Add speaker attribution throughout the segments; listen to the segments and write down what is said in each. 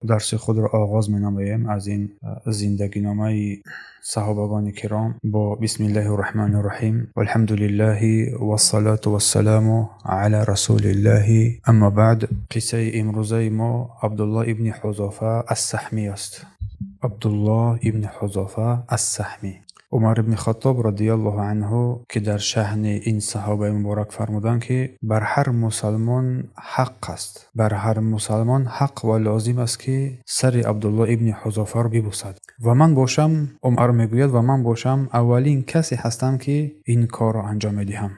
Speaker 1: Дарси худро оғоз менамоем аз ин зиндагиномаи саҳобагони киром бо бисмиллаҳи рраҳмани рраҳим, валҳамдулиллаҳи вассалату вассаламу ала расулиллаҳи, амма баъд. Қиссаи имрӯзаи мо Абдуллоҳ ибни Ҳузофа ас-Саҳмӣ аст. Абдуллоҳ ибни Ҳузофа ас-Саҳмӣ. Умар ибни Хаттоб радиаллоҳу анҳу, ки дар шаъни ин саҳобаи муборак фармуданд, ки бар ҳар мусалмон ҳақ аст, бар ҳар мусалмон ҳақ ва лозим аст, ки сари Абдуллоҳ ибни Ҳузофаро бибусад. Ва ман бошам, Умар мегӯяд, ва ман бошам аввалин касе ҳастам, ки ин корро анҷом медиҳам.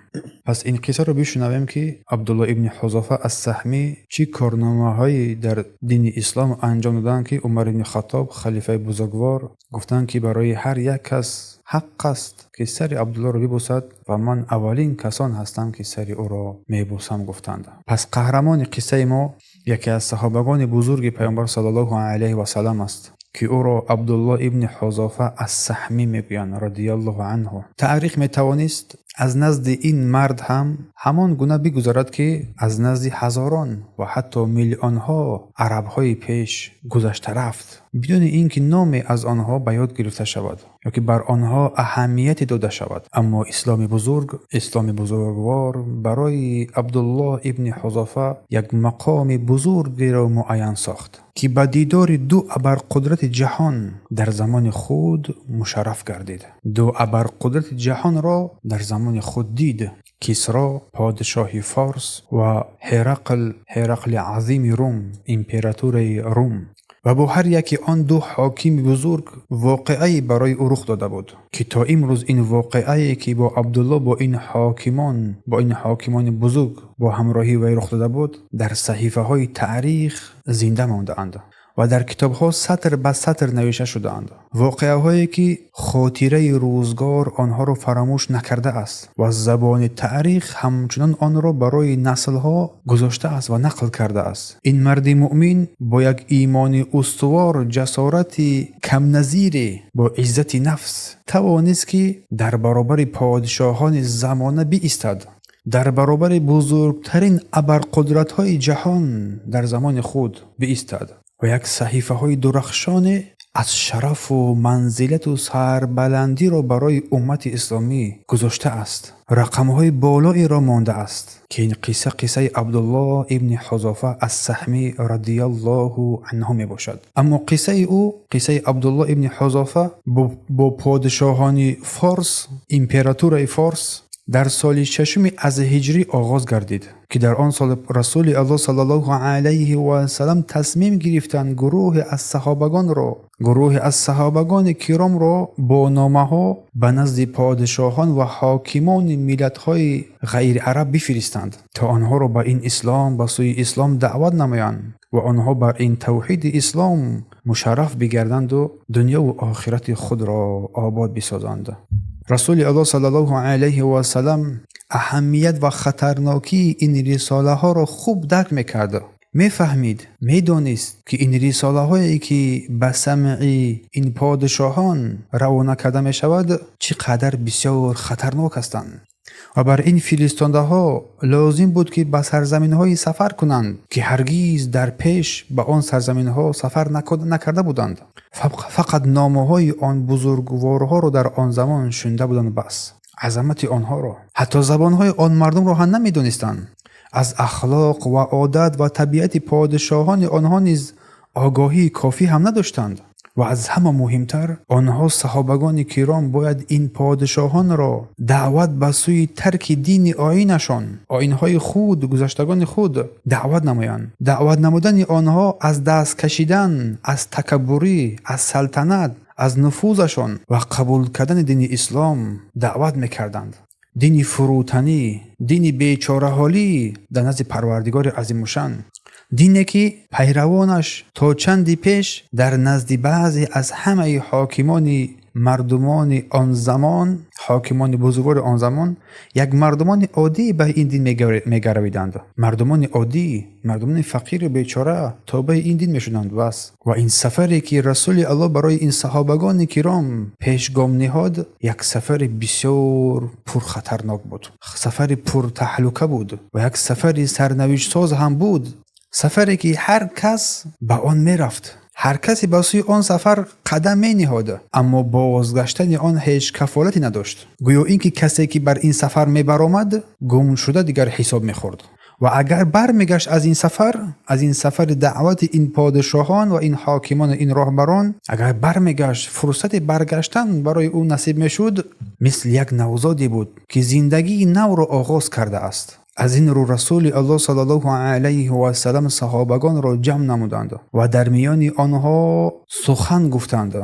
Speaker 1: Пас ин қиссаро бишунавем, ки Абдуллоҳ ибни Ҳузофа ас-Саҳмӣ чӣ корномаҳое дар дини ислом анҷом доданд, ки Умар ибни Хаттоб, халифаи бузургвор, гуфтанд, ки барои ҳар як кас ҳақ аст, ки сари Абдуллоҳро бибусад ва ман аввалин касон ҳастам, ки сари ӯро мебусам, гуфтанд. Пас қаҳрамони қиссаи мо яке аз саҳобагони бузурги Паёмбар саллаллоҳу алайҳи васаллам аст, ки ӯро Абдуллоҳ ибни Ҳузофа ас-Саҳмӣ мегӯянд, радиаллоҳу анҳу. Таърих метавонист аз назди ин мард ҳам ҳамон гуна бигузарад, ки аз назди ҳазорон ва ҳатто миллионҳо арабҳои пеш гузашта рафт, бидуни ин ки номе аз онҳо ба ёд гирифта шавад ё ки бар онҳо аҳамияте дода шавад. Аммо исломи бузург, исломи бузургвор барои Абдуллоҳ ибни Ҳузофа як мақоми бузургеро муайян сохт, ки ба дидори ду абарқудрати ҷаҳон дар замони худ мушарраф гардид. Ду абарқудрати ҷаҳонро дар замони худ дид: Кисро, подшоҳи Форс, ва Ҳерақл, Ҳерақли азими Рум, императураи Рум. Ва бо ҳар яки он ду ҳокими бузург воқеае барои ӯ рух дода буд, ки то имрӯз ин воқеае, ки бо Абдулло, бо ин ҳокимон, бо ин ҳокимони бузург бо ҳамроҳии вай рух дода буд, дар саҳифаҳои таърих зинда мондаанд ва дар китобҳо сатр ба сатр навишта шудаанд. Воқеаҳое, ки хотираи рӯзгор онҳоро фаромӯш накардааст ва забони таърих ҳамчунон онро барои наслҳо гузоштааст ва нақл кардааст. Ин марди муъмин бо як имони устувор, ҷасорати камназире, бо иззати нафс тавонист, ки дар баробари подшоҳони замона биистад, дар баробари бузургтарин абарқудратҳои ҷаҳон дар замони худ биистад ва як саҳифаҳои дурахшоне аз шарафу манзилату сарбаландиро барои уммати исломӣ гузоштааст, рақамҳои болоеро мондааст, ки ин қисса қиссаи Абдуллоҳ ибни Ҳузофа ас-Саҳмӣ радиаллоҳу анҳу мебошад. Аммо қиссаи ӯ, қиссаи Абдуллоҳ ибни Ҳузофа бо подшоҳони Форс, императураи Форс, дар соли шашуми аз ҳиҷрӣ оғоз гардид, ки дар он сол Расули Аллоҳ саллаллоҳу алайҳи васаллам тасмим гирифтанд гурӯҳе аз саҳобагони киромро бо номаҳо ба назди подшоҳон ва ҳокимони миллатҳои ғайриараб бифиристанд, то онҳоро ба ин ислом, ба сӯи ислом даъват намоянд ва онҳо бар ин тавҳиди ислом мушарраф бигарданду дунёву охирати худро обод бисозанд. Расули Аллоҳ саллаллоҳу алайҳи васаллам аҳамият ва хатарнокии ин рисолаҳоро хуб дарк мекард, мефаҳмид, медонист, ки ин рисолаҳое, ки ба самъи ин подшоҳон равона карда мешавад, чӣ қадар бисёр хатарнок ҳастанд ва бар ин фиристодаҳо лозим буд, ки ба сарзаминҳое сафар кунанд, ки ҳаргиз дар пеш ба он сарзаминҳо сафар накарда буданд, фақат номаҳои он бузургворҳоро дар он замон шунида буданд, бас. Азамати онҳоро, ҳатто забонҳои он мардумро ҳам намедонистанд. Аз ахлоқ ва одат ва табиати подшоҳони онҳо низ огоҳии кофӣ ҳам надоштанд. Ва аз ҳама муҳимтар, онҳо, саҳобагони киром, бояд ин подшоҳонро даъват ба сӯи тарки дини оинашон, оинҳои худ, гузаштагони худ даъват намоянд. Даъват намудани онҳо аз даст кашидан аз такаббурӣ, аз салтанат, аз нуфузашон ва қабул кардани дини ислом даъват мекарданд, дини фурӯтанӣ, дини бечораҳолӣ дар назди Парвардигори азимушан, дине, ки пайравонаш то чанди пеш дар назди баъзе аз ҳамаи ҳокимони мардумони он замон, ҳокимони бузургвори он замон, як мардумони оддӣ ба ин дин мегаравиданд. Мардумони оддӣ, мардумони фақиру бечора тобеи ин дин мешуданд, бас. Ва ин сафаре, ки Расули Аллоҳ барои ин саҳобагони киром пешгом ниҳод, як сафари бисёр пурхатарнок буд, сафари пуртаҳлука буд ва як сафари сарнавиштсоз ҳам буд. Сафаре ки ҳар кас ба он мерафт, ҳар касе ба сӯи он сафар қадам мениҳод, аммо бозгаштани он ҳеҷ кафолате надошт. Гӯё ин ки касе ки бар ин сафар мебаромад, гумшуда дигар ҳисоб мехӯрд. Ва агар бармегашт аз ин сафар, аз ин сафари даъвати ин подшоҳон ва ин ҳокимон ва ин роҳбарон, агар бармегашт, фурсати баргаштан барои ӯ насиб мешуд, мисли як навзоде буд, ки зиндагии навро оғоз кардааст. Аз ин рӯ Расули Аллоҳ саллаллоҳу алайҳи васаллам саҳобагонро ҷамъ намуданд ва дар миёни онҳо сухан гуфтанд.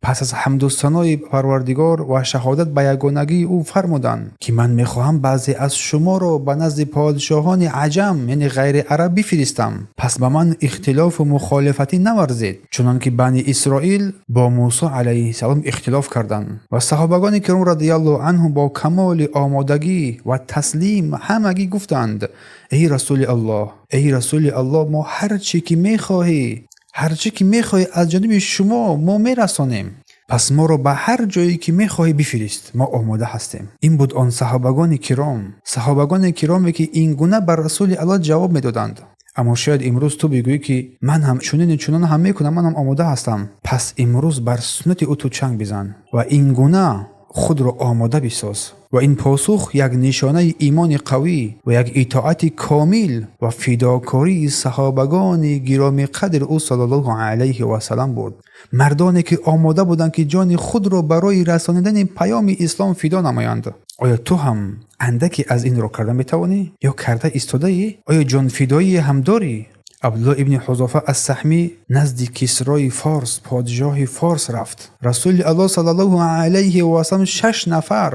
Speaker 1: Пас аз ҳамду санои Парвардигор ва шаҳодат ба ягонагии ӯ фармуданд, ки ман мехоҳам баъзе аз шуморо ба назди подшоҳони аҷам, яъне ғайри араб, бифиристам. Пас ба ман ихтилофу мухолифатӣ наварзед, чунон ки Бани Исроил бо Мусо алайҳиссалом ихтилоф карданд. Ва саҳобагони киром радиаллоҳу анҳум бо камоли омодагӣ ва таслим ҳамагӣ гуфтанд: эй Расули Аллоҳ, эй Расули Аллоҳ, мо ҳар чӣ ки мехоҳӣ, ҳар чӣ ки мехоҳӣ аз ҷониби шумо мо мерасонем. Пас моро ба ҳар ҷое ки мехоҳӣ бифирист, мо омода ҳастем. Ин буд он саҳобагони киром, саҳобагони кироме ки ин гуна ба Расули Аллоҳ ҷавоб медоданд. Аммо шояд имрӯз ту бигӯӣ, ки ман ҳам чунину чунон ҳам мекунам, ман ҳам омода ҳастам. Пас имрӯз бар суннати ӯ ту чанг бизан ва ин гуна худро омода бисоз. Ва ин посух як нишонаи имони қавӣ ва як итоати комил ва фидокории саҳобагони гиромиқадри ӯ саллаллоҳу алайҳи васаллам буд. Мардоне ки омода буданд, ки ҷони худро барои расонидани паёми ислом фидо намоянд. Оё ту ҳам андаке аз инро карда метавонӣ ё карда истодаӣ? Оё ҷонфидоие ҳам дорӣ? Абдуллоҳ ибни Ҳузофа ас-Саҳмӣ назди Кисрои Форс, подшоҳи Форс рафт. Расули Аллоҳ саллаллоҳу алайҳи васаллам 6 нафар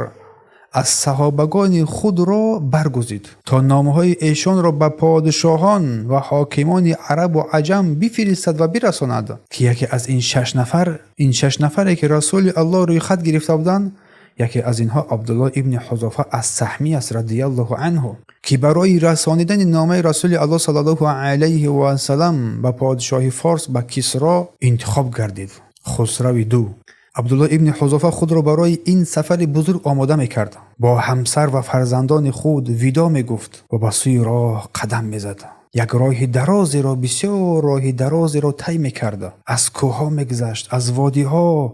Speaker 1: аз саҳобагони худро баргузид, то номҳои эшонро ба подшоҳон ва ҳокимони арабу аҷам бифиристад ва бирасонад, ки яке аз ин 6 нафар, ин 6 нафаре ки Расули Аллоҳ рӯйхат гирифта буданд, яке аз инҳо Абдуллоҳ ибни Ҳузофа ас-Саҳмӣ аст радиаллоҳу анҳу, ки барои расонидани номаи Расули Аллоҳ саллаллоҳу алайҳи васаллам ба подшоҳи Форс, ба Кисро интихоб гардид. Хусрави ду. Абдуллоҳ ибни Ҳузофа худро барои ин сафари бузург омода мекард. Бо ҳамсар ва фарзандони худ видо мегуфт ва ба сӯи роҳ қадам мезад. Як роҳи дарозеро, бисёр роҳи дарозеро тай мекард. Аз кӯҳҳо мегузашт, аз водиҳо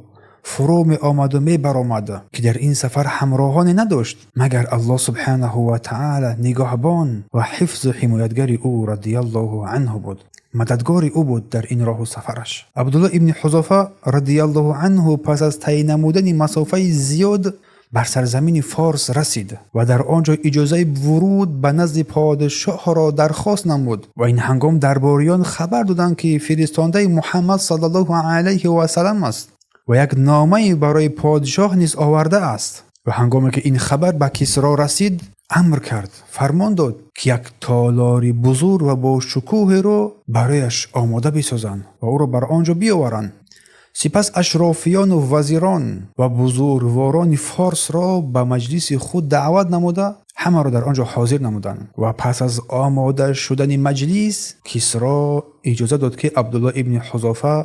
Speaker 1: фурӯ меомаду мебаромад, ки дар ин сафар ҳамроҳоне надошт, магар Аллоҳ субҳанаҳу ва таъала нигоҳбон ва ҳифзу ҳимоятгари ӯ радиаллоҳу анҳу буд, мададгори ӯ буд дар ин роҳу сафараш. Абдуллоҳ ибни Ҳузофа радиаллоҳу анҳу пас аз тай намудани масофаи зиёд бар сарзамини Форс расид ва дар он ҷо иҷозаи вуруд ба назди подшоҳро дархост намуд. Ва ин ҳангом дарбориён хабар доданд, ки фиристондаи Муҳаммад саллаллоҳу алайҳи васаллам аст ва як номае барои подшоҳ низ овардааст. Ва ҳангоме ки ин хабар ба Кисро расид, амр кард, фармон дод, ки як толори бузург ва бошукӯҳеро барояш омода бисозанд ва ӯро бар он ҷо биёваранд. Сипас ашрофиёну вазирон ва бузургворони форсро ба маҷлиси худ даъват намуда, ҳамаро дар он ҷо ҳозир намуданд. Ва пас аз омода шудани маҷлис, Кисро иҷоза дод, ки Абдуллоҳ ибни Ҳузофа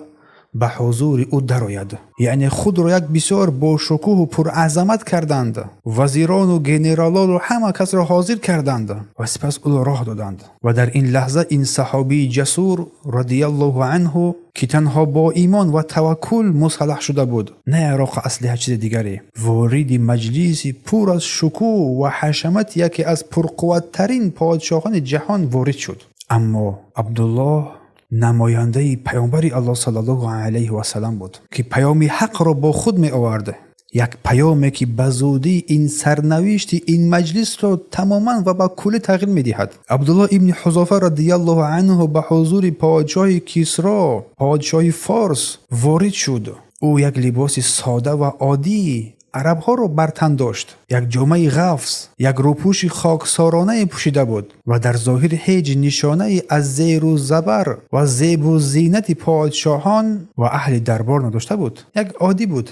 Speaker 1: ба ҳузури ӯ дарояд. Яъне худро як бисёр бошукӯҳу пуразамат карданд, вазирону генералону ҳама касро ҳозир карданд ва сипас ӯро роҳ доданд. Ва дар ин лаҳза ин саҳобии ҷасур радиаллоҳу анҳу, ки танҳо бо имон ва таваккул мусаллаҳ шуда буд, на яроқу аслиҳа чизи дигаре, вориди маҷлиси пур аз шукӯҳ ва ҳашамати яке аз пурқувваттарин подшоҳони ҷаҳон ворид шуд. Аммо Абдуллоҳ намояндаи паёмбари Аллоҳ саллаллоҳу алайҳи васаллам буд, ки паёми ҳақро бо худ меовард, як паёме ки ба зудӣ ин сарнавишти ин маҷлисро тамоман ва ба куллӣ тағйир медиҳад. Абдуллоҳ ибни Ҳузофа радиаллоҳу анҳу ба ҳузури подшоҳи Кисро, подшоҳи Форс, ворид шуд. Ӯ як либоси сода ва оддии арабҳоро бар тан дошт, як ҷомаи ғафз, як рӯпӯши хоксоронае пӯшида буд ва дар зоҳир ҳеҷ нишонае аз зеру забар ва зебу зинати подшоҳон ва аҳли дарбор надошта буд. Як оддӣ буд,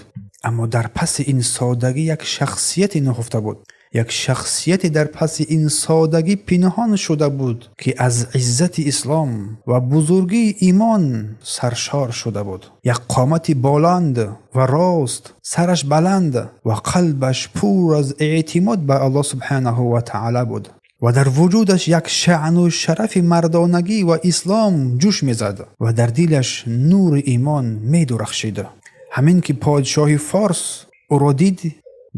Speaker 1: аммо дар паси ин содагӣ як шахсияте нуҳуфта буд, як шахсияте дар паси ин содагӣ пинҳон шуда буд, ки аз иззати ислом ва бузургии имон саршор шуда буд. Як қомати боланд ва рост, сараш баланд ва қалбаш пур аз эътимод ба Аллоҳ субҳанаҳу ва таъала буд. ва дар вуҷудаш як шаъну шарафи мардонагӣ ва ислом ҷӯш мезад ва дар дилаш нури имон медурахшид. Ҳамин ки подшоҳи Форс ӯро дид,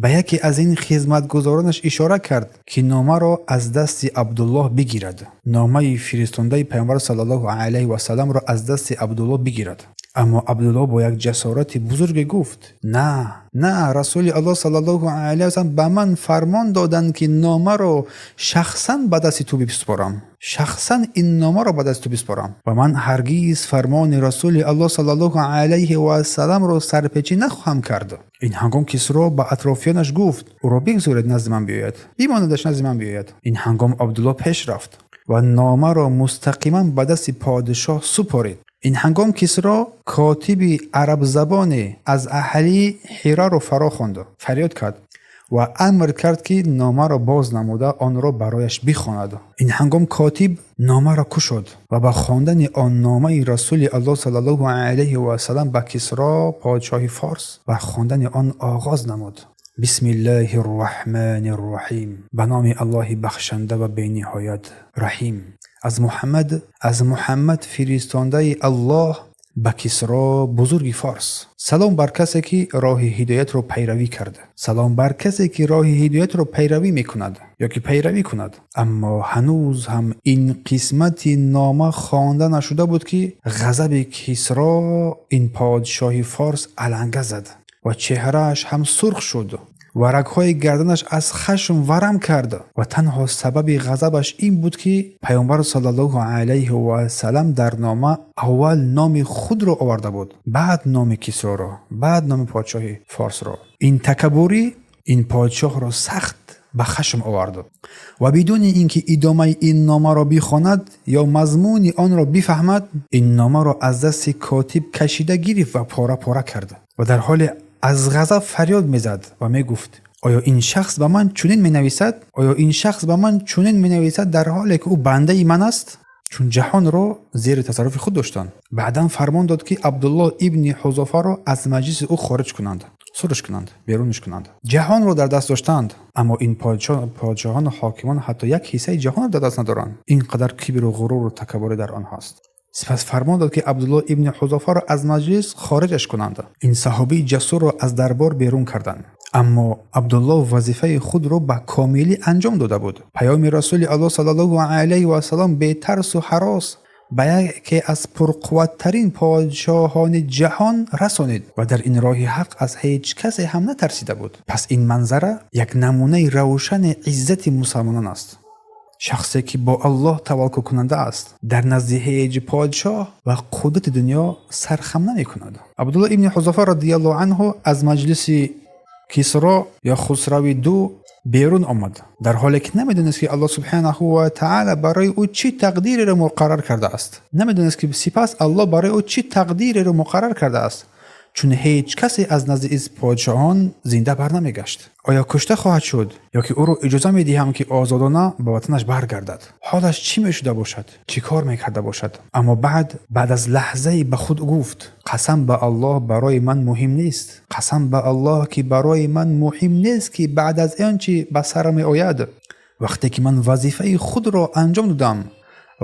Speaker 1: ба яке аз ин хизматгузоронаш ишора кард, ки номаро аз дасти Абдуллоҳ бигирад. Номаи фиристондаи Пайғамбар саллаллоҳу алайҳи васалламро аз дасти Абдуллоҳ бигирад. Аммо Абдуллоҳ бо як ҷасорати бузурге гуфт: на, на, Расули Аллоҳ саллаллоҳу алайҳи васаллам ба ман фармон доданд, ки номаро шахсан ба дасти ту бисупорам. Шахсан ин номаро ба дасти ту бисупорам. Ва ман ҳаргиз фармони Расули Аллоҳ саллаллоҳу алайҳи васалламро сарпечӣ нахоҳам кард. Ин ҳангом Кисро ба атрофиёнаш гуфт: ӯро бигзоред назди ман биёяд, бимонадаш назди ман биёяд. Ин ҳангом Абдуллоҳ пеш рафт ва номаро мустақиман ба дасти подшоҳ супорид. Ин ҳангом Кисро котиби арабзабоне аз аҳли Ҳираро фаро хонд, фарёд кард ва амр кард, ки номаро боз намуда онро барояш бихонад. Ин ҳангом котиб номаро кушод ва ба хондани он номаи Расули Аллоҳ саллаллоҳу алайҳи васаллам ба Кисро, подшоҳи Форс, ба хондани он оғоз намуд. Бисмиллаҳи рраҳмани рраҳим. Ба номи Аллоҳи бахшанда ва бениҳоят раҳим. Аз Муҳаммад, фиристондаи Аллоҳ, ба Кисро, бузурги Форс. Салом бар касе, ки роҳи ҳидоятро пайравӣ кард. Салом бар касе, ки роҳи ҳидоятро пайравӣ мекунад ё ки пайравӣ кунад. Аммо ҳанӯз ҳам ин қисмати нома хонда нашуда буд, ки ғазаби Кисро, ин подшоҳи Форс, аланга зад ва чеҳрааш ҳам сурх шуд ва рагҳои гарданаш аз хашм варам кард. Ва танҳо сабаби ғазабаш ин буд, ки Пайғамбар саллаллоҳу алайҳи васаллам дар нома аввал номи худро оварда буд, баъд номи Кисроро, баъд номи подшоҳи Форсро. Ин такаббурӣ ин подшоҳро сахт ба хашм овард ва бидуни ин ки идомаи ин номаро бихонад ё мазмуни онро бифаҳмад, ин номаро аз дасти котиб кашида гирифт ва пора-пора кард ва дар ҳоле аз ғазаб фарёд мезад ва мегуфт: оё ин шахс ба ман чунин менависад? Оё ин шахс ба ман чунин менависад, дар ҳоле ки ӯ бандаи ман аст? Чун ҷаҳонро зери тасарруфи худ доштанд. Баъдан фармон дод, ки Абдуллоҳ ибни Ҳузофаро аз маҷлиси ӯ хориҷ кунанд, сурш кунанд, берунаш кунанд. Ҷаҳонро дар даст доштанд, аммо ин подшоҳону ҳокимон ҳатто як ҳиссаи ҷаҳонро дар даст надоранд. Ин қадар кибру ғуруру такаббурӣ дар онҳост. Сипас фармон дод, ки Абдуллоҳ ибни Ҳузофаро аз маҷлис хориҷаш кунанд. Ин саҳобии ҷасурро аз дарбор берун карданд. Аммо Абдуллоҳ вазифаи худро ба комилӣ анҷом дода буд. Паёми Расули Аллоҳ саллаллоҳу алайҳи васаллам бетарсу ҳарос ба яке аз пурқувваттарин подшоҳони ҷаҳон расонид ва дар ин роҳи ҳақ аз ҳеҷ касе ҳам натарсида буд. Пас ин манзара як намунаи равшани иззати мусалмонон аст. Шахсе, ки бо Аллоҳ таваккулкунанда аст, дар назди ҳеҷ подшоҳ ва қудрати дунё сархам намекунад. Абдуллоҳ ибни Ҳузофа радиаллоҳу анҳу аз маҷлиси Кисро ё Хусрави ду берун омад, дар ҳоле ки намедонист, ки Аллоҳ субҳанаҳу ва таъала барои ӯ чӣ тақдиреро муқаррар кардааст. Намедонист, ки сипас Аллоҳ барои ӯ чӣ тақдиреро муқаррар кардааст, чун ҳеҷ касе аз назди ин подшоҳон зинда барнамегашт. Оё кушта хоҳад шуд ё ки ӯро иҷоза медиҳам, ки озодона ба ватанаш баргардад? Ҳолаш чӣ мешуда бошад? Чӣ кор мекарда бошад? Аммо баъд аз лаҳзае ба худ гуфт: қасам ба Аллоҳ, барои ман муҳим нест. Қасам ба Аллоҳ, ки барои ман муҳим нест, ки баъд аз он чӣ ба сарам меояд. Вақте ки ман вазифаи худро анҷом додам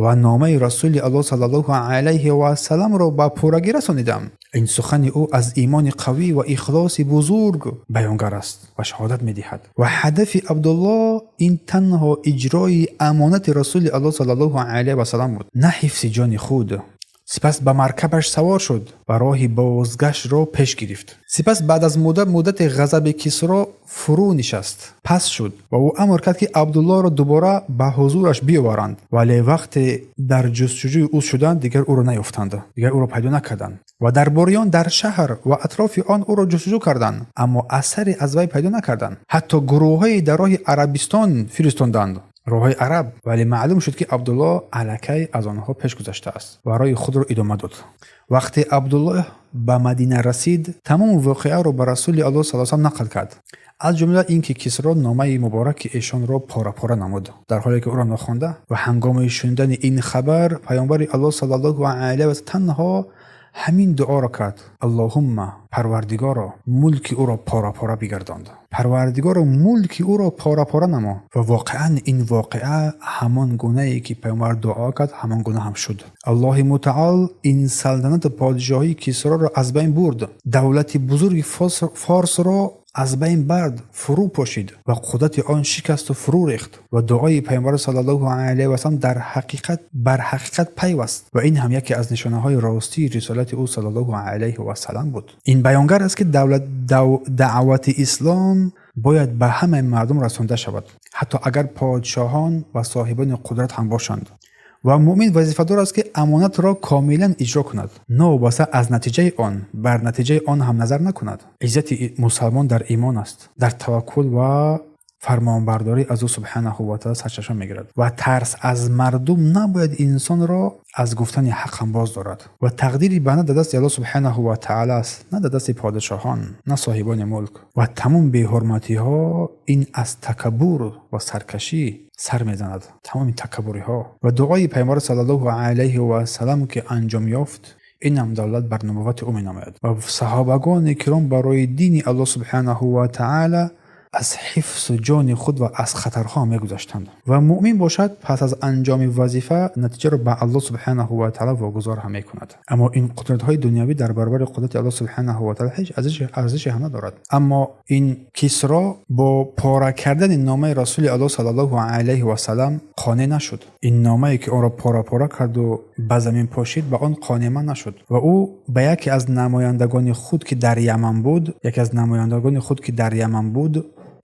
Speaker 1: ва номаи Расули Аллоҳ саллаллоҳу алайҳи васалламро ба пуррагӣ расонидам. Ин сухани ӯ аз имони қавӣ ва ихлоси бузург баёнгар аст ва шаҳодат медиҳад. Ва ҳадафи Абдуллоҳ ин танҳо иҷрои амонати Расули Аллоҳ саллаллоҳу алайҳи васаллам буд, на ҳифзи ҷони худ. Сипас ба маркабаш савор шуд ва роҳи бозгаштро пеш гирифт. Сипас баъд аз муддате ғазаби Кисро фурӯ нишаст, пас шуд ва ӯ амр кард, ки Абдуллоҳро дубора ба ҳузураш биёваранд. Вале вақте дар ҷустуҷӯи ӯ шуданд, дигар ӯро наёфтанд, дигар ӯро пайдо накарданд. Ва дарбориён дар шаҳр ва атрофи он ӯро ҷустуҷӯ карданд, аммо асаре аз вай пайдо накарданд. Ҳатто гурӯҳҳое дар роҳи Арабистон фиристонданд, роҳҳои араб, вале маълум шуд, ки Абдуллоҳ аллакай аз онҳо пеш гузаштааст ва роҳи худро идома дод. Вақте Абдуллоҳ ба Мадина расид, тамоми воқеаро ба Расули Аллоҳ саллаллоҳу алайҳи васаллам нақл кард, аз ҷумла ин ки Кисро номаи мубораки эшонро пора-пора намуд, дар ҳоле ки ӯро нохонда. Ва ҳангоми шунидани ин хабар Паёмбари Аллоҳ саллаллоҳу алайҳи васаллам танҳо Ҳамин дуоро кард: Аллоҳумма, Парвардигоро, мулки ӯро пора-пора бигардонд. Парвардигоро, мулки ӯро пора-пора намо. Ва воқеан ин воқеа ҳамон гунае ки паёмбар дуо кард, ҳамон гуна ҳам шуд. Аллоҳи мутаол ин салтанату подшоҳии Кисроро аз байн бурд. Давлати бузурги Форсро аз байн бард, фурӯ пошид ва қудрати он шикасту фурӯ рехт. Ва дуои паёмбар саллаллоҳу алайҳи васаллам дар ҳақиқат бар ҳақиқат пайваст. Ва ин ҳам яке аз нишонаҳои ростии рисолати ӯ саллаллоҳу алайҳи васаллам буд. Ин баёнгар аст, ки давлат даъвати ислом бояд ба ҳамаи мардум расонда шавад, ҳатто агар подшоҳон ва соҳибони қудрат ҳам бошанд. Ва муъмин вазифадор аст, ки амонатро комилан иҷро кунад, новобаста аз натиҷаи он, бар натиҷаи он ҳам назар накунад. Иззати мусалмон дар имон аст, дар таваккул ва фармонбардорӣ аз ӯ субҳанаҳу ва таъала сарчашма мегирад. Ва тарс аз мардум набояд инсонро аз гуфтани ҳақ ҳам боз дорад. Ва тақдири банда дар дасти Аллоҳ субҳанаҳу ва таъала аст, на дар дасти подшоҳон, на соҳибони мулк. Ва тамом беҳурматиҳо ин аз такаббур ва саркашӣ сар мезанад, тамоми такаббуриҳо. Ва дуои паёмбар саллаллоҳу алайҳи васаллам ки анҷом ёфт, инам далолат бар нубуввати ӯ менамояд. Ва саҳобагони киром барои дини Аллоҳ субҳанаҳу ва таъала аз ҳифзу ҷони худ ва аз хатарҳо мегузаштанд. Ва муъмин бошад, пас аз анҷоми вазифа натиҷаро ба Аллоҳ субҳанаҳу ва таъала вогузор ҳам мекунад. Аммо ин қудратҳои дунявӣ дар баробари қудрати Аллоҳ субҳанаҳу ва таъала ҳеҷ арзише ҳам надорад. Аммо ин Кисро бо пора кардани номаи Расули Аллоҳ саллаллоҳу алайҳи васаллам қонеъ нашуд. Ин номае ки онро пора-пора карду ба замин пошид, ба он қонеъманд нашуд. Ва ӯ ба яке аз намояндагони худ, ки дар Яман буд, яке аз намояндагони худ, ки дар Яман буд,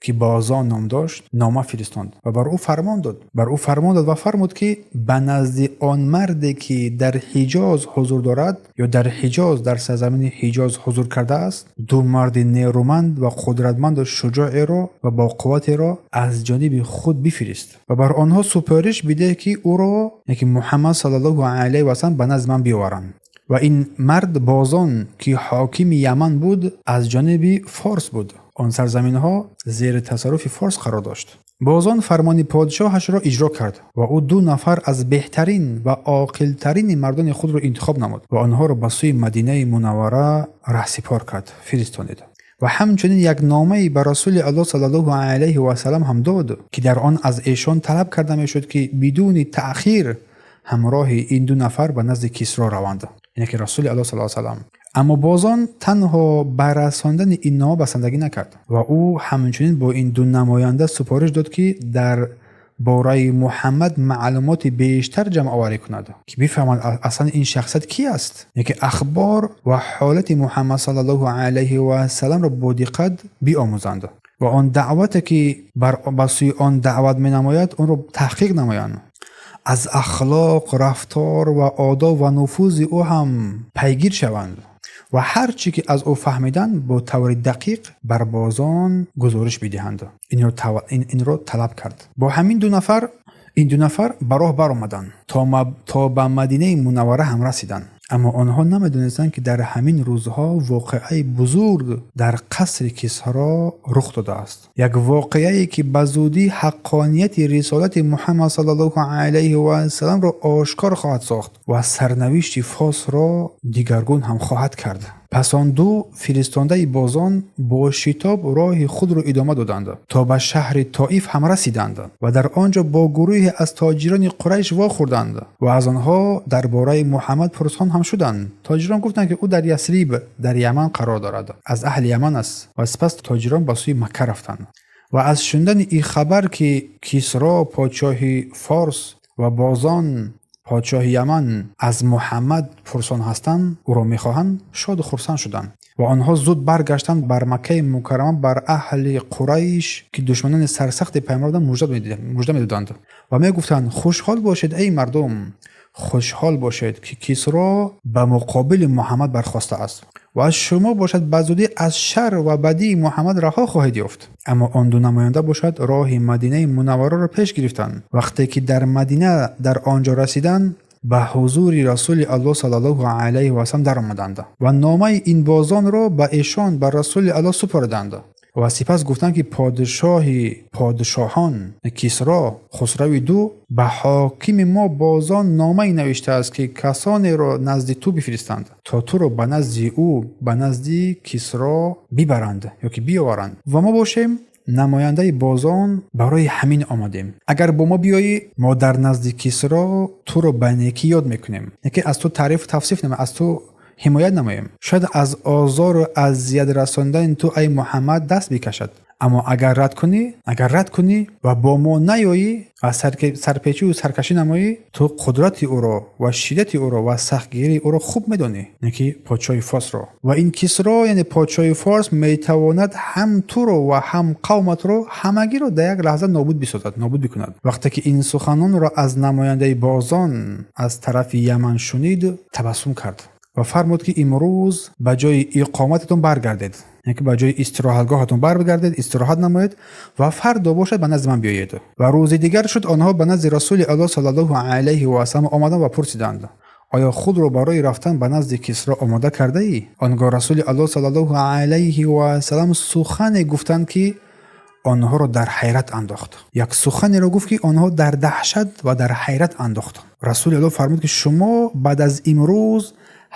Speaker 1: ки Бозон ном дошт, нома фиристонд ва бар ӯ фармон дод. Бар ӯ фармон дод ва фармуд, ки ба назди он марде, ки дар Ҳиҷоз ҳузур дорад ё дар Ҳиҷоз, дар сарзамини Ҳиҷоз ҳузур кардааст, ду марди нерӯманд ва қудратманду шуҷоеро ва бо қувватеро аз ҷониби худ бифирист ва бар онҳо супориш бидеҳ, ки ӯро, яке Муҳаммад саллаллоҳу алайҳи васаллам, ба назди ман биёваранд. Ва ин мард Бозон, ки ҳокими Яман буд, аз ҷониби Форс буд. Он сарзаминҳо зери тасарруфи Форс қарор дошт. Бозон фармони подшоҳашро иҷро кард ва ӯ ду нафар аз беҳтарин ва оқилтарини мардони худро интихоб намуд ва онҳоро ба сӯи Мадинаи Мунаввара раҳсипор кард, фиристонид. Ва ҳамчунин як номае ба Расули Аллоҳ саллаллоҳу алайҳи васаллам ҳам дод, ки дар он аз эшон талаб карда мешуд, ки бидуни таъхир ҳамроҳи ин ду нафар ба назди Кисро раванд, яъне ки Расули Аллоҳ саллаллоҳу алайҳи васаллам. Аммо Бозон танҳо ба расондани ин нома басандагӣ накард ва ӯ ҳамчунин бо ин ду намоянда супориш дод, ки дар бораи Муҳаммад маълумоти бештар ҷамъоварӣ кунад, ки бифаҳмад, аслан ин шахсият ки аст, яке ахбор ва ҳолати Муҳаммад саллаллоҳу алайҳи васалламро бо диққат биомӯзанд ва он даъвате, ки ба сӯи он даъват менамояд, онро таҳқиқ намоянд, аз ахлоқ, рафтор ва одоб ва нуфузи ӯ ҳам пайгир шаванд ва ҳар чӣ ки аз ӯ фаҳмиданд, бо таври дақиқ бар Бозон гузориш бидиҳанд. Инро талаб кард. Бо ҳамин ду нафар, ин ду нафар ба роҳ баромаданд, то ба Мадинаи Мунаввара ҳам расиданд. Аммо онҳо намедонистанд, ки дар ҳамин рӯзҳо воқеаи бузург дар қасри Кисро рух додааст, як воқеае, ки ба зудӣ ҳаққонияти рисолати Муҳаммад саллаллоҳу алайҳи васалламро ошкор хоҳад сохт ва сарнавишти Форсро дигаргун ҳам хоҳад кард. Пас он ду фиристондаи Бозон бо шитоб роҳи худро идома доданд, то ба шаҳри Тоиф ҳам расиданд ва дар он ҷо бо гурӯҳе аз тоҷирони Қурайш вохӯрданд ва аз онҳо дар бораи Муҳаммад пурсон ҳам шуданд. Тоҷирон гуфтанд, ки ӯ дар Ясриб, дар Яман қарор дорад, аз аҳли Яман аст. Ва сипас тоҷирон ба сӯи Макка рафтанд ва аз шунидани ин хабар, ки Кисро, подшоҳи Форс, ва Бозон, подшоҳи Яман, аз Муҳаммад пурсон ҳастанд, ӯро мехоҳанд, шоду хурсанд шуданд. Ва онҳо зуд баргаштанд бар Маккаи Мукаррама, бар аҳли Қурайш, ки душманони сарсахти пайғамбар буданд, мужда медоданд ва мегуфтанд: «Хушҳол бошед, эй мардум, хушҳол бошед, ки Кисро ба муқобили Муҳаммад бархостааст ва аз шумо бошад ба зудӣ аз шар ва бадии Муҳаммад раҳо хоҳед ёфт». Аммо он ду намоянда бошад роҳи Мадинаи Мунаввараро пеш гирифтанд. Вақте ки дар Мадина дар он ҷо расиданд, ба ҳузури Расули Аллоҳ саллаллоҳу алайҳи васаллам даромаданд ва номаи ин Бозонро ба эшон, ба Расули Аллоҳ супориданд. Ва сипас гуфтанд, ки подшоҳи подшоҳон Кисро Хусрави ду ба ҳокими мо Бозон номае навиштааст, ки касонеро назди ту бифиристанд, то туро ба назди ӯ, ба назди Кисро бибаранд ё ки биёваранд. Ва мо бошем намояндаи Бозон, барои ҳамин омадем. Агар бо мо биёӣ, мо дар назди Кисро туро ба некӣ ёд мекунем, яке аз ту таърифу тавсиф намоем, аз ту ҳимоят намоем. Шояд аз озору азият расондани ту, ай Муҳаммад, даст бикашад. Аммо агар рад кунӣ, агар рад кунӣ ва бо мо наёӣ ва сарпечиву саркашӣ намоӣ, ту қудрати ӯро ва шиддати ӯро ва сахтгирии ӯро хуб медонӣ, яъне ки подшоҳи Форсро. Ва ин Кисро, яъне подшоҳи Форс, метавонад ҳам туро ва ҳам қавматро ҳамагиро дар як лаҳза нобуд бисозад, нобуд бикунад. Вақте ки ин суханонро аз намояндаи Бозон аз тарафи Яман шунид, табассум кард ва фармуд, ки имрӯз ба ҷои иқомататон баргардед, яъне ки ба ҷои истироҳатгоҳатон баргардед, истироҳат намоед ва фардо бошад ба назди ман биёед. Ва рӯзи дигар шуд, онҳо ба назди Расули Аллоҳ саллаллоҳу алайҳи васаллам омаданд ва пурсиданд: оё худро барои рафтан ба назди Кисро омода кардаӣ? Он гоҳ Расули Аллоҳ саллаллоҳу алайҳи васаллам сухане гуфтанд, ки онҳоро дар ҳайрат андохт. Як суханеро гуфт, ки онҳо дар даҳшат ва дар ҳайрат андохт. Расули Аллоҳ фармуд, ки шумо баъд аз имрӯз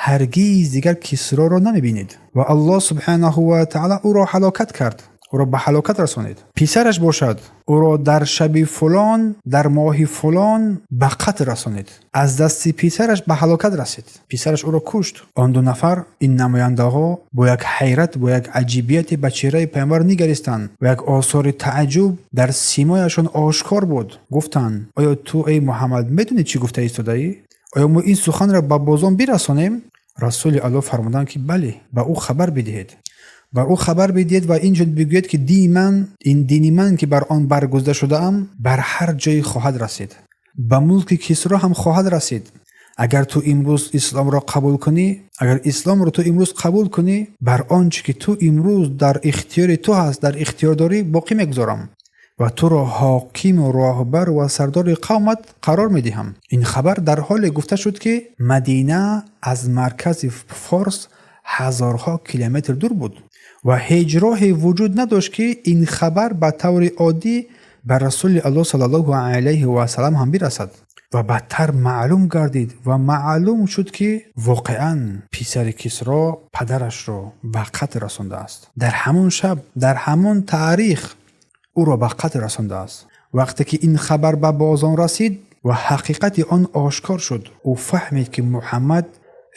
Speaker 1: ҳаргиз дигар Кисроро намебинед ва Аллоҳ субҳанаҳу ва таъала ӯро ҳалокат кард, ӯро ба ҳалокат расонид. Писараш бошад, ӯро дар шаби фулон, дар моҳи фулон ба қатл расонид. Аз дасти писараш ба ҳалокат расид, писараш ӯро кушт. Он ду нафар, ин намояндаҳо, бо як ҳайрат, бо як аҷибияте ба чеҳраи паёмбар нигаристанд ва як осори тааҷҷуб дар симояшон ошкор буд. Гуфтанд: оё ту, эй Муҳаммад, медонӣ чӣ гуфта истодаӣ? Оё мо ин суханро ба Бозон бирасонем? Расули Аллоҳ фармуданд, ки бале, ба ӯ хабар бидиҳед, бар ӯ хабар бидиҳед ва инчунин бигӯед, ки дини ман, ин дини ман, ки бар он баргузида шудаам, бар ҳар ҷое хоҳад расид, ба мулки Кисро ҳам хоҳад расид. Агар ту имрӯз исломро қабул кунӣ, агар исломро ту имрӯз қабул кунӣ, бар он чӣ ки ту имрӯз дар ихтиёри ту ҳаст, дар ихтиёр дорӣ, боқӣ мегузорам ва туро ҳокиму роҳбар ва сардори қавмат қарор медиҳам. Ин хабар дар ҳоле гуфта шуд, ки Мадина аз маркази Форс ҳазорҳо километр дур буд ва ҳеҷ роҳе вуҷуд надошт, ки ин хабар ба таври оддӣ ба Расули Аллоҳ саллаллоҳу алайҳи васаллам ҳам бирасад. Ва баъдтар маълум гардид ва маълум шуд, ки воқеан писари Кисро падарашро ба қатл расондааст. Дар ҳамон шаб, дар ҳамон таърих ӯро ба қатл расондааст. Вақте ки ин хабар ба Бозон расид ва ҳақиқати он ошкор шуд, ӯ фаҳмид, ки Муҳаммад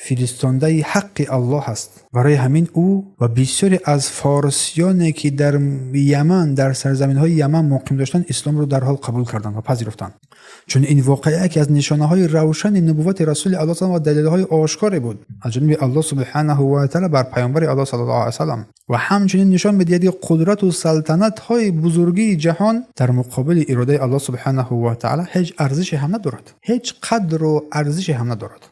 Speaker 1: фиристондаи ҳаққи Аллоҳ аст. Барои ҳамин ӯ ва бисёре аз форсиёне, ки дар Яман, дар сарзаминҳои Яман муқим доштанд, исломро дарҳол қабул карданд ва пазируфтанд. Чун ин воқеа яке аз нишонаҳои равшани нубуввати Расули Аллоҳ ва далелҳои ошкоре буд аз ҷониби Аллоҳ субҳанаҳу ва таъала бар паёмбари Аллоҳ саллаллоҳу алайҳи васаллам ва ҳамчунин нишон медиҳад, ки қудрату салтанатҳои бузургии ҷаҳон дар муқобили иродаи Аллоҳ субҳанаҳу ва таъала ҳеҷ арзише ҳам надорад, ҳеҷ қадру арзише ҳам надорад.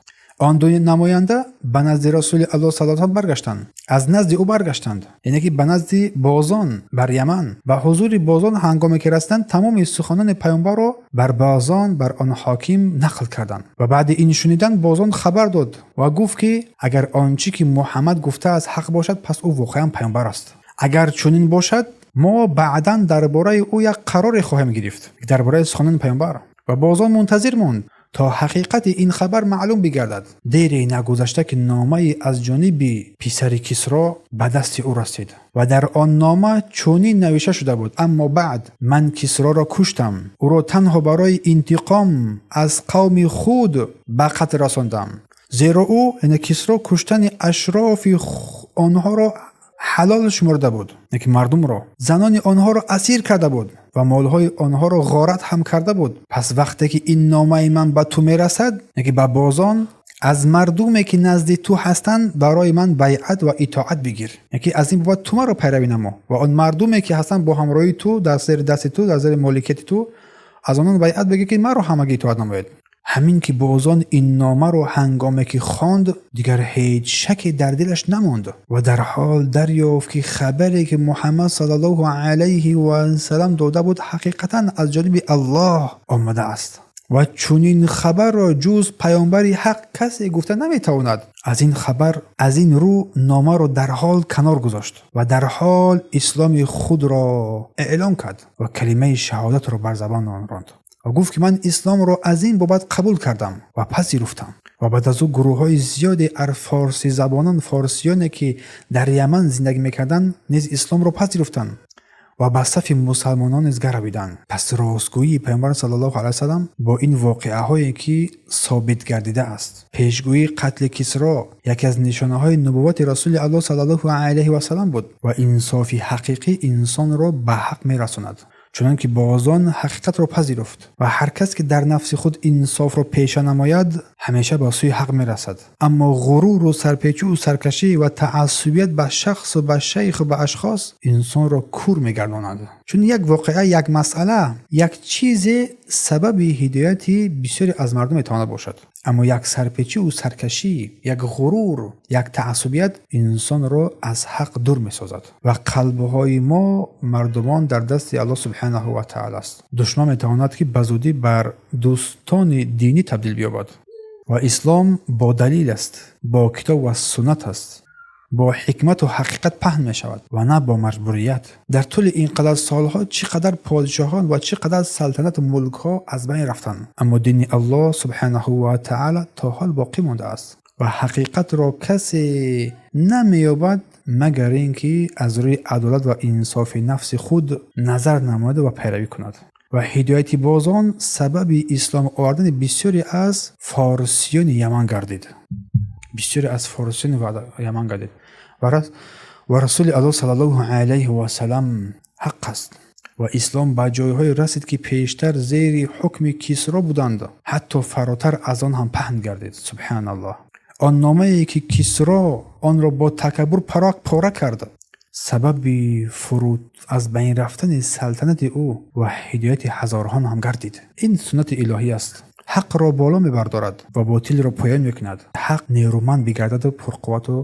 Speaker 1: Он ду намоянда ба назди Расули Аллоҳ саллаллоҳу алайҳи баргаштанд, аз назди ӯ баргаштанд, яъне ки ба назди Бозон бар Яман. Ба ҳузури Бозон ҳангоме ки расиданд, тамоми суханони паёмбарро бар Бозон, бар он ҳоким нақл карданд. Ва баъди ин шунидан Бозон хабар дод ва гуфт, ки агар он чӣ ки Муҳаммад гуфтааст ҳақ бошад, пас ӯ воқеан паёмбар аст. Агар чунин бошад, мо баъдан дар бораи ӯ як қароре хоҳем гирифт, дар бораи суханони паёмбар. Ва Бозон мунтазир монд, то ҳақиқати ин хабар маълум бигардад. Дере нагузашта, ки номае аз ҷониби писари Кисро ба дасти ӯ расид ва дар он нома чунин навишта шуда буд: аммо баъд, ман Кисроро куштам, ӯро танҳо барои интиқом аз қавми худ ба қатл расондам, зеро ӯ, яъне Кисро, куштани ашрофи онҳоро ҳалол шумурда буд, яъне ки мардумро, занони онҳоро асир карда буд ва молҳои онҳоро ғорат ҳам карда буд. Пас вақте ки ин номаи ман ба ту мерасад, яъне ки ба Бозон, аз мардуме ки назди ту ҳастанд барои ман байъат ва итоат бигир, яъне ки аз ин бобат ту маро пайравӣ намо ва он мардуме ки ҳастанд бо ҳамроҳии ту, дар зери дасти ту, дар зери моликияти ту, аз онон байъат бигир, ки маро ҳамагӣ итоат намоед. Ҳамин ки Бозон ин номаро ҳангоме ки хонд, дигар ҳеҷ шаке дар дилаш намонд ва дар ҳол дарёфт, ки хабаре ки Муҳаммад саллаллоҳу алайҳи васаллам дода буд, ҳақиқатан аз ҷониби Аллоҳ омадааст. Ва чунин хабарро ҷуз паёмбари ҳақ касе гуфта наметавонад. Аз ин хабар, аз ин рӯ номаро дарҳол канор гузошт ва дарҳол исломи худро эълон кард ва калимаи шаҳодатро бар забон ронд ва гуфт, ки ман исломро аз ин бобат қабул кардам ва пазируфтам. Ва баъд аз ӯ гурӯҳҳои зиёде аз форсизабонон, форсиёне ки дар Яман зиндагӣ мекарданд, низ исломро пазируфтанд ва ба сафи мусалмонон низ гаравиданд. Пас ростгӯии паёмбар саллаллоҳу алайҳи васаллам бо ин воқеаҳое ки собит гардидааст. Пешгӯии қатли Кисро яке аз нишонаҳои нубуввати Расули Аллоҳ саллаллоҳу алайҳи васаллам буд ва инсофи ҳақиқӣ инсонро ба ҳақ мерасонад. Чунон ки бозон ҳақиқатро пазируфт ва ҳар кас ки дар нафси худ инсофро пеша намояд, ҳамеша ба сӯи ҳақ мерасад. Аммо ғуруру сарпечию саркашӣ ва таассубият ба шахсу ба шайху ба ашхос инсонро кур мегардонад. Чун як воқеа, як масъала, як чизе сабаби ҳидояти бисёре аз мардум метавонад бошад, аммо як сарпечию саркашӣ, як ғурур, як таассубият инсонро аз ҳақ дур месозад. Ва қалбҳои мо мардумон дар дасти Аллоҳ субҳанаҳу ва таъала аст. Душман метавонад, ки ба зудӣ бар дӯстони динӣ табдил биёбад. Ва ислом бо далил аст, бо китоб ва суннат аст, бо ҳикмату ҳақиқат паҳн мешавад ва на бо маҷбурият. Дар тӯли ин қадар солҳо чӣ қадар подшоҳон ва чӣ қадар салтанату мулкҳо аз байн рафтанд, аммо дини Аллоҳ субҳанаҳу ва таъала то ҳол боқӣ мондааст ва ҳақиқатро касе намеёбад, магар ин ки аз рӯи адолат ва инсофи нафси худ назар намояд ва пайравӣ кунад. Ва ҳидояти бозон сабаби ислом овардани бисёре аз форсиёни Яман гардид, бисёре аз форсиёни Яман гардид. Ва Расули Аллоҳ саллаллоҳу алайҳи васаллам ҳақ аст ва ислом ба ҷойҳое расид, ки пештар зери ҳукми Кисро буданд, ҳатто фаротар аз он ҳам паҳн гардид. Субҳаналлоҳ. Он номае ки Кисро онро бо такаббур пора кард, сабаби фуруд аз байн рафтани салтанати ӯ ва ҳидояти ҳазорҳон ҳам гардид. Ин суннати илоҳӣ аст. Ҳақро боло мебардорад ва ботилро поён мекунад. Ҳақ нерӯманд бигардаду пурқуввату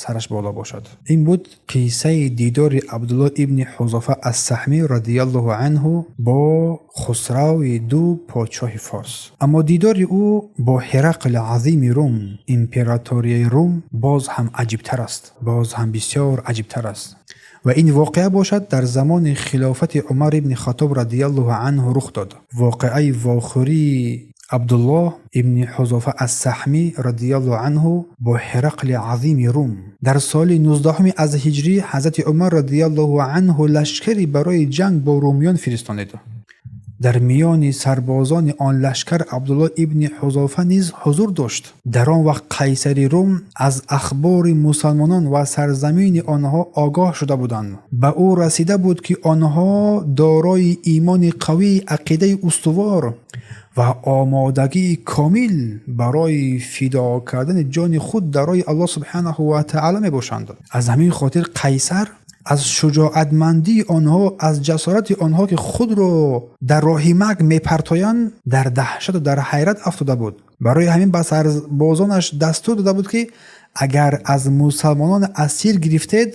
Speaker 1: сараш боло бошад. Ин буд қиссаи дидори Абдуллоҳ ибни Ҳузофа ас-Саҳмӣ радиаллоҳу анҳу бо Хусрави ду, подшоҳи форс. Аммо дидори ӯ бо Ҳирақли азими Рум, императорияи Рум, боз ҳам аҷибтар аст, боз ҳам бисёр аҷибтар аст. Ва ин воқеа бошад дар замони хилофати Умар ибни Хаттоб радиаллоҳу анҳу рух дод. Воқеаи вохӯрии Абдуллоҳ ибни Ҳузофа ас-Саҳмӣ радиаллоҳу анҳу бо Ҳирақли азими Рум. Дар соли 19-уми аз ҳиҷрӣ ҳазрати Умар радиаллоҳу анҳу лашкаре барои ҷанг бо румиён фиристонид. Дар миёни сарбозони он лашкар Абдуллоҳ ибни Ҳузофа низ ҳузур дошт. Дар он вақт қайсари Рум аз ахбори мусалмонон ва сарзамини онҳо огоҳ шуда буданд. Ба ӯ расида буд, ки онҳо дорои имони қавӣ, ақидаи устувор ва омодагии комил барои фидо кардани ҷони худ дар роҳи Аллоҳ субҳанаҳу ва таъала мебошанд. Аз ҳамин хотир қайсар аз шуҷоатмандии онҳо, аз ҷасорати онҳо, ки худро дар роҳи марг мепартоянд, дар даҳшату дар ҳайрат афтода буд. Барои ҳамин ба сарбозонаш дастур дода буд, ки агар аз мусалмонон асир гирифтед,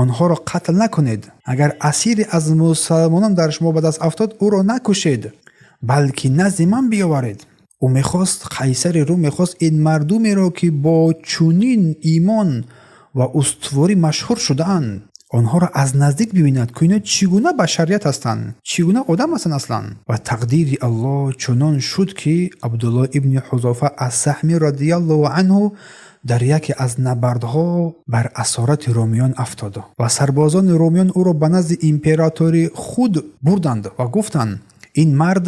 Speaker 1: онҳоро қатл накунед. Агар асире аз мусалмонон дар шумо ба даст афтод, ӯро накушед, балки назди ман биёваред. Ӯ мехост, қайсари Рум мехост ин мардумеро, ки бо чунин имон ва устуворӣ машҳур шудаанд, онҳоро аз наздик бибинад, ки ино чӣ гуна башарият ҳастанд, чӣ гуна одам ҳастанд аслан. Ва тақдири Аллоҳ чунон шуд, ки Абдуллоҳ ибни Ҳузофа ас-Саҳмӣ радиаллоҳу анҳу дар яке аз набардҳо бар асорати румиён афтод ва сарбозони румиён ӯро ба назди императори худ бурданд ва гуфтанд: ин мард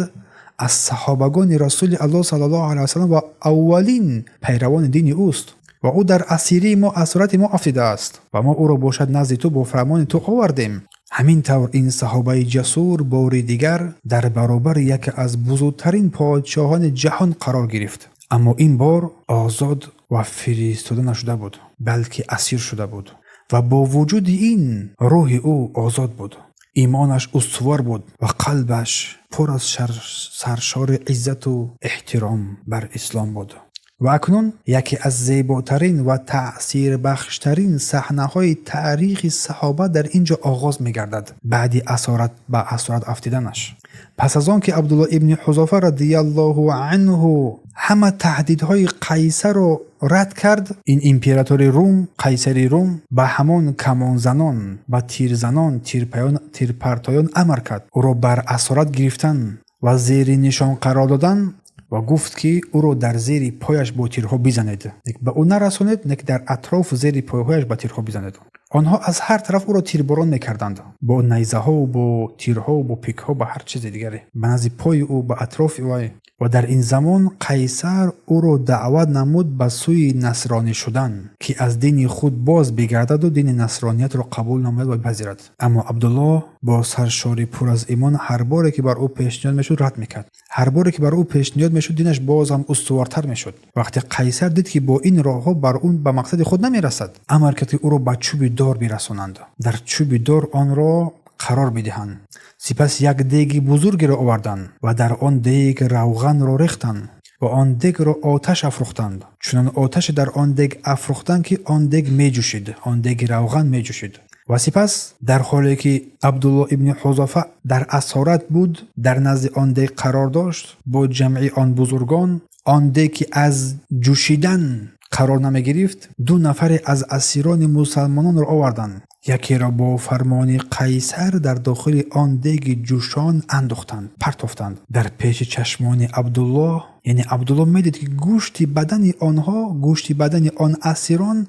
Speaker 1: аз саҳобагони Расули Аллоҳ саллаллоҳу алайҳи васаллам ва аввалин пайравони дини ӯст ва ӯ дар асирии мо, асорати мо афтидааст ва мо ӯро бошад назди ту бо фармони ту овардем. Ҳамин тавр ин саҳобаи ҷасур бори дигар дар баробари яке аз бузургтарин подшоҳони ҷаҳон қарор гирифт, аммо ин бор озод ва фиристода нашуда буд, балки асир шуда буд. Ва бо вуҷуди ин рӯҳи ӯ озод буд, имонаш устувор буд ва қалбаш пур аз саршори иззату эҳтиром бар ислом буд. Ва акнун яке аз зеботарин ва таъсирбахштарин саҳнаҳои таърихи саҳоба дар ин ҷо оғоз мегардад. Баъди асорат ба асорат афтиданаш Пас аз он ки Абдуллоҳ ибни Ҳузофа радиаллоҳу анҳу ҳама таҳдидҳои Қайсарро рад кард, ин императори Рум, Қайсари Рум, ба ҳамон камонзанон, ба тирзанон, тирпартоён амр кард ӯро бар асорат гирифтан ва зери нишон қарор додан ва гуфт, ки ӯро дар зери пояш бо тирҳо бизанед, ба ӯ нарасонед, лекин дар атрофу зери пойҳояш ба тирҳо бизанед. Онҳо аз ҳар тараф ӯро тирборон мекарданд бо найзаҳо, бо тирҳо, бо пикҳо, ба ҳар чизи дигаре, ба назди пои ӯ, ба атрофи вай. Ва дар ин замон Қайсар ӯро даъват намуд ба сӯи насронӣ шудан, ки аз дини худ боз бигардаду дини насрониятро қабул намояд ва бипазирад. Аммо Абдуллоҳ бо саршори пур аз имон ҳар боре ки бар ӯ пешниҳод мешуд, рад мекард. Ҳар боре ки бар ӯ пешниҳод мешуд, динаш боз ҳам устувортар мешуд. Вақте Қайсар дид, ки бо ин роҳҳо бар ӯ ба мақсади худ намерасад, амр кард, ки ӯро ба чӯби дор бирасонанд, дар чӯби дор онро қарор бидиҳанд. Сипас як деги бузургеро оварданд ва дар он дег равғанро рехтанд ва он дегро оташ афрӯхтанд. Чунон оташе дар он дег афрӯхтанд, ки он дег меҷӯшид, он деги равған меҷӯшид. Ва сипас дар ҳоле ки Абдуллоҳ ибни Ҳузофа дар асорат буд, дар назди он дег қарор дошт бо ҷамъи он бузургон, он дег ки аз ҷӯшидан қарор намегирифт, ду нафаре аз асирони мусалмононро оварданд. Якеро бо фармони Қайсар дар дохили он деги ҷӯшон андохтанд, партофтанд дар пеши чашмони Абдуллоҳ. Яъне Абдуллоҳ медид, ки гӯшти бадани онҳо, гӯшти бадани он асирон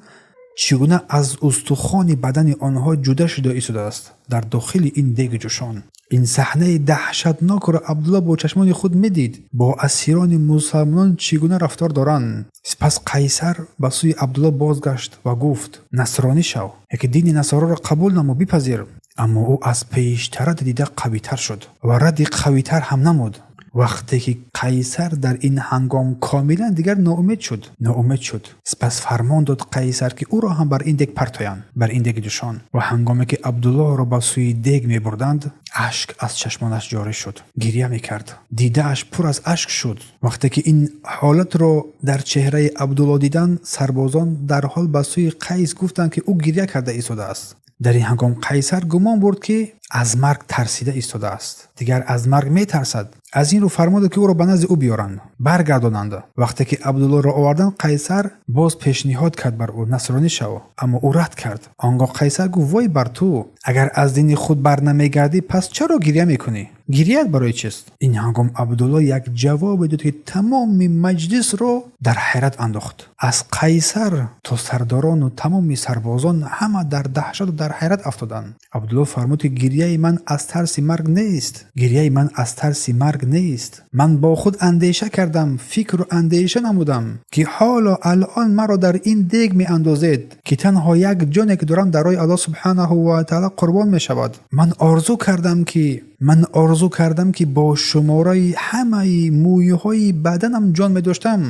Speaker 1: чӣ гуна аз устухони бадани онҳо ҷудо шуда истодааст дар дохили ин деги ҷӯшон. Ин саҳнаи даҳшатнокро Абдуллоҳ бо чашмони худ медид, бо асирони мусалмонон чӣ гуна рафтор доранд. Сипас Қайсар ба сӯи Абдуллоҳ бозгашт ва гуфт: «Насронӣ шав, яке дини насороро қабул намо, бипазир». Аммо ӯ аз пештара дида қавитар шуд ва радди қавитар ҳам намуд. Вақте ки Қайсар дар ин ҳангом комилан дигар ноумед шуд, ноумед шуд. Сипас фармон дод Қайсар, ки ӯро ҳам бар ин дег партоянд, бар ин деги ҷӯшон. Ва ҳангоме ки Абдуллоҳро ба сӯи дег мебурданд, ашк аз чашмонаш ҷорӣ шуд, гиря мекард, дидааш пур аз ашк шуд. Вақте ки ин ҳолатро дар чеҳраи Абдуллоҳ диданд, сарбозон дарҳол ба сӯи Қайс гуфтанд, ки ӯ гиря карда истодааст. Дар ин ҳангом Қайсар гумон бурд, ки аз марг тарсида истодааст, дигар аз марг метарсад. Аз ин рӯ фармон дод, ки ӯро ба назди ӯ биёранд, баргардонанд. Вақте ки Абдуллоҳро оварданд, Қайсар боз пешниҳод кард бар ӯ: «Насронӣ шав». Аммо ӯ рад кард. Он гоҳ Қайсар гуфт: «Вой бар ту, агар аз дини худ бар намегардӣ, пас чаро гиря мекунӣ? Гиряят барои чист?» Ин ҳангом Абдуллоҳ як ҷавобе дод, ки тамоми маҷлисро дар ҳайрат андохт. Аз Қайсар то сардорону тамоми сарбозон ҳама дар даҳшату дар ҳайрат афтоданд. Абдуллоҳ фармуд, ки гиряи ман аз тарси марг нест, гиряи ман аз тарси марг нест. Ман бо худ андеша кардам, фикру андеша намудам, ки ҳоло алъон маро дар ин дег меандозед, ки танҳо як ҷоне ки дорам дар роҳи Аллоҳ субҳанаҳу ва таъала қурбон мешавад. Ман орзу кардам, ки бо шумораи ҳамаи мӯйҳои баданам ҷон медоштам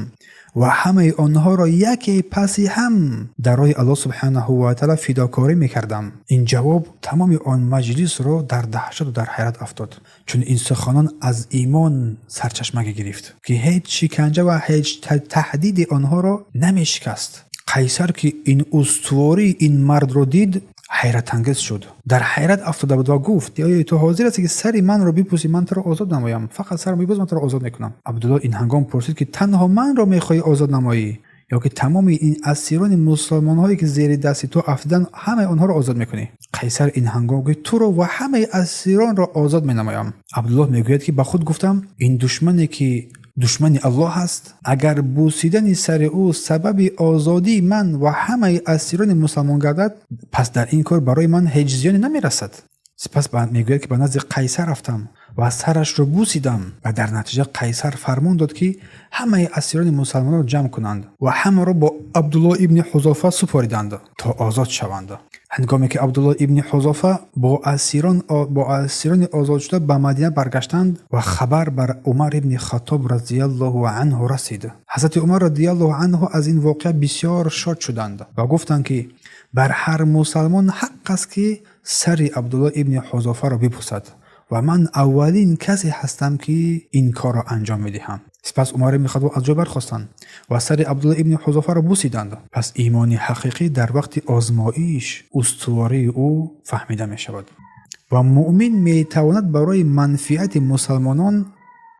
Speaker 1: ва ҳамаи онҳоро яке паси ҳам дар роҳи Аллоҳ субҳанаҳу ва таъала фидокорӣ мекардам. Ин ҷавоб тамоми он маҷлисро дар даҳшату дар ҳайрат афтод, чун ин суханон аз имон сарчашма гирифт, ки ҳеҷ шиканҷа ва ҳеҷ таҳдиди онҳоро намешикаст. Қайсар, ки ин устувории ин мардро дид, ҳайратангез шуд, дар ҳайрат афтода буд ва гуфт: «Оё ту ҳозир ҳастӣ, ки сари манро бипӯсӣ, ман туро озод намоям? Фақат сарро бипӯс, ман туро озод мекунам». Абдуллоҳ ин ҳангом пурсид, ки танҳо манро мехоҳӣ озод намоӣ ё ки тамоми ин асирони мусалмонҳое, ки зери дасти ту афтиданд, ҳамаи онҳоро озод мекунӣ? Қайсар ин ҳангом гуфт: «Туро ва ҳамаи асиронро озод менамоям». Абдуллоҳ мегӯяд, ки ба худ гуфтам: ин душмане, ки душмани Аллоҳ аст, агар бусидани сари ӯ сабаби озодии ман ва ҳамаи асирони мусалмон гардад, пас дар ин кор барои ман ҳеҷ зиёне намерасад. Сипас мегӯяд, ки ба назди Қайсар рафтам ва сарашро бусидам. Ва дар натиҷа Қайсар фармон дод, ки ҳамаи асирони мусалмононро ҷамъ кунанд ва ҳамаро бо Абдуллоҳ ибни Ҳузофа супориданд, то озод шаванд. Ҳангоме ки Абдуллоҳ ибни Ҳузофа бо асирони озодшуда ба Мадина баргаштанд ва хабар бар Умар ибни Хаттоб разияллоҳу анҳу расид, ҳазрати Умар разияллоҳу анҳу аз ин воқеа бисёр шод шуданд ва гуфтанд, ки бар ҳар мусалмон ҳақ аст, ки сари Абдуллоҳ ибни Ҳузофаро бипӯсад ва ман аввалин касе ҳастам, ки ин корро анҷом медиҳам. Сипас Умар ибни Хаттоб аз ҷой бархостанд ва сари Абдуллоҳ ибни Ҳузофаро бусиданд. Пас имони ҳақиқӣ дар вақти озмоиш устувории ӯ фаҳмида мешавад. Ва муъмин метавонад барои манфиати мусалмонон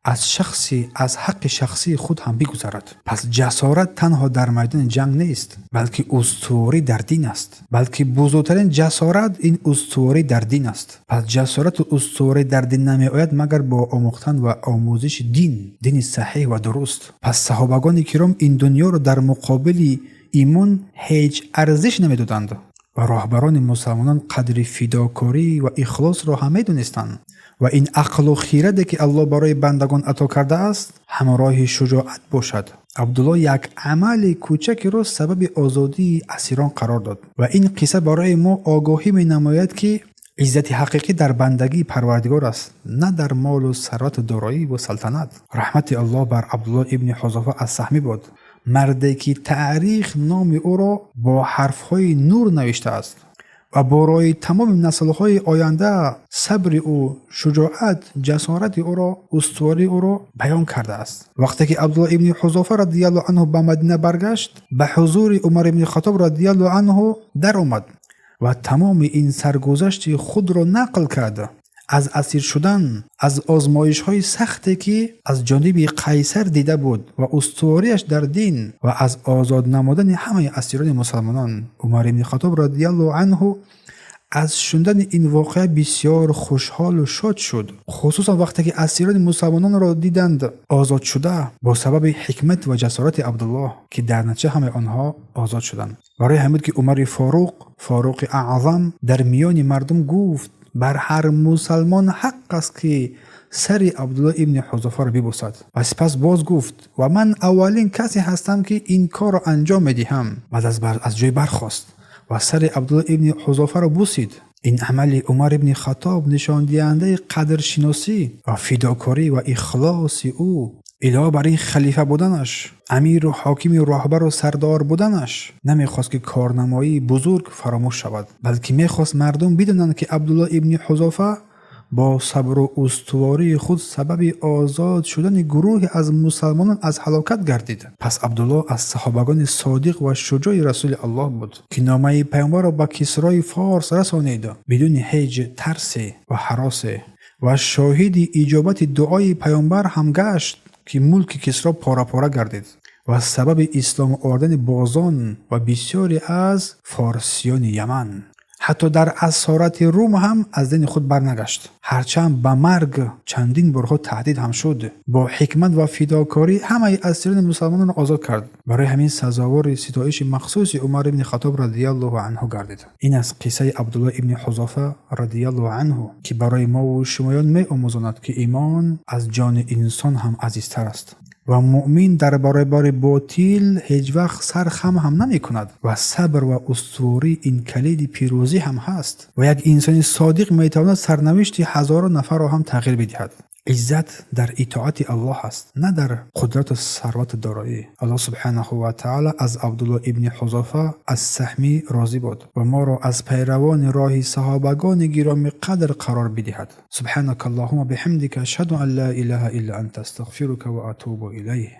Speaker 1: аз ҳаққи шахсии худ ҳам бигузарад. Пас ҷасорат танҳо дар майдони ҷанг нест, балки устуворӣ дар дин аст. Балки бузургтарин ҷасорат ин устуворӣ дар дин аст. Пас ҷасорату устуворӣ дар дин намеояд, магар бо омӯхтан ва омӯзиши дин, дини саҳеҳ ва дуруст. Пас саҳобагони киром ин дунёро дар муқобили имон ҳеҷ арзиш намедоданд ва роҳбарони мусалмонон қадри фидокорӣ ва ихлосро ҳам медонистанд. Ва ин ақлу хираде, ки Аллоҳ барои бандагон ато кардааст, ҳамроҳи шуҷоат бошад. Абдуллоҳ як амали кӯчакеро сабаби озодии асирон қарор дод. Ва ин қисса барои мо огоҳӣ менамояд, ки иззати ҳақиқӣ дар бандагии Парвардигор аст, на дар молу сарвату дороӣ ва салтанат. Раҳмати Аллоҳ бар Абдуллоҳ ибни Ҳузофа ас Саҳмӣ бод, марде ки таърих номи ӯро бо ҳарфҳои нур навиштааст ва барои тамоми наслҳои оянда сабри ӯ, шуҷоат, ҷасорати ӯро, устувории ӯро баён кардааст. Вақте ки Абдуллоҳ ибни Ҳузофа радиаллоҳу анҳу ба Мадина баргашт, ба ҳузури Умар ибни Хатоб радиаллоҳу анҳу даромад ва тамоми ин саргузашти худро нақл кард: аз асир шудан, аз озмоишҳои сахте, ки аз ҷониби Қайсар дида буд, ва устувориаш дар дин, ва аз озод намудани ҳамаи асирони мусалмонон. Умар ибни Хатоб радиаллоҳу анҳу аз шунидани ин воқеа бисёр хушҳолу шод шуд, хусусан вақте ки асирони мусалмононро диданд озодшуда бо сабаби ҳикмат ва ҷасорати Абдуллоҳ, ки дар натиҷа ҳамаи онҳо озод шуданд. Барои ҳамин ки Умари Форуқ, Форуқи Аъзам, дар миёни мардум гуфт: «Бар ҳар мусалмон ҳақ аст, ки сари Абдуллоҳ ибни Ҳузофаро бибӯсад». Ва сипас боз гуфт: «Ва ман аввалин касе ҳастам, ки ин корро анҷом медиҳам». Баъд аз ҷой бархост ва сари Абдуллоҳ ибни Ҳузофаро бусид. Ин амали Умар ибни Хатоб нишондиҳандаи қадршиносӣ ва фидокорӣ ва ихлоси ӯ, илова бар ин халифа буданаш, амиру ҳокими, роҳбару сардор буданаш, намехост, ки корнамоии бузург фаромӯш шавад, балки мехост мардум бидонанд, ки Абдуллоҳ ибни Ҳузофа бо сабру устувории худ сабаби озод шудани гурӯҳе аз мусалмонон аз ҳалокат гардид. Пас Абдуллоҳ аз саҳобагони содиқ ва шуҷои Расули Аллоҳ буд, ки номаи паёмбарро ба Кисрои Форс расонид бидуни ҳеҷ тарсе ва ҳаросе ва шоҳиди иҷобати дуои паёмбар ҳам гашт, ки мулки Кисро пора-пора гардид, ва сабаби ислом овардани бозон ва бисёре аз форсиёни Яман. Ҳатто дар асорати Рум ҳам аз дини худ барнагашт, ҳарчанд ба марг чандин борҳо таҳдид ҳам шуд. Бо ҳикмат ва фидокорӣ ҳамаи асирони мусалмононро озод кард. Барои ҳамин сазовори ситоиши махсуси Умар ибни Хатоб радиаллоҳу анҳу гардид. Ин аст қиссаи Абдуллоҳ ибни Ҳузофа радиаллоҳу анҳу, ки барои мову шумоён меомӯзонад, ки имон аз ҷони инсон ҳам азизтар аст ва муъмин дар баробари ботил ҳеҷ вақт сар хам ҳам намекунад, ва сабр ва устуворӣ ин калиди пирӯзӣ ҳам ҳаст, ва як инсони содиқ метавонад сарнавишти ҳазорон нафарро ҳам тағйир бидиҳад. Иззат дар итоати Аллоҳ аст, на дар қудрату сарвату дороӣ. Аллоҳ субҳанаҳу ва таъала аз Абдуллоҳ ибни Ҳузофа ас Саҳмӣ розӣ бод ва моро аз пайравони роҳи саҳобагони гиромиқадр қарор бидиҳад. Субҳанака Аллоҳума биҳамдика, ашҳаду ан ла илаҳа илла анта, астағфирука ва атубу илайҳ.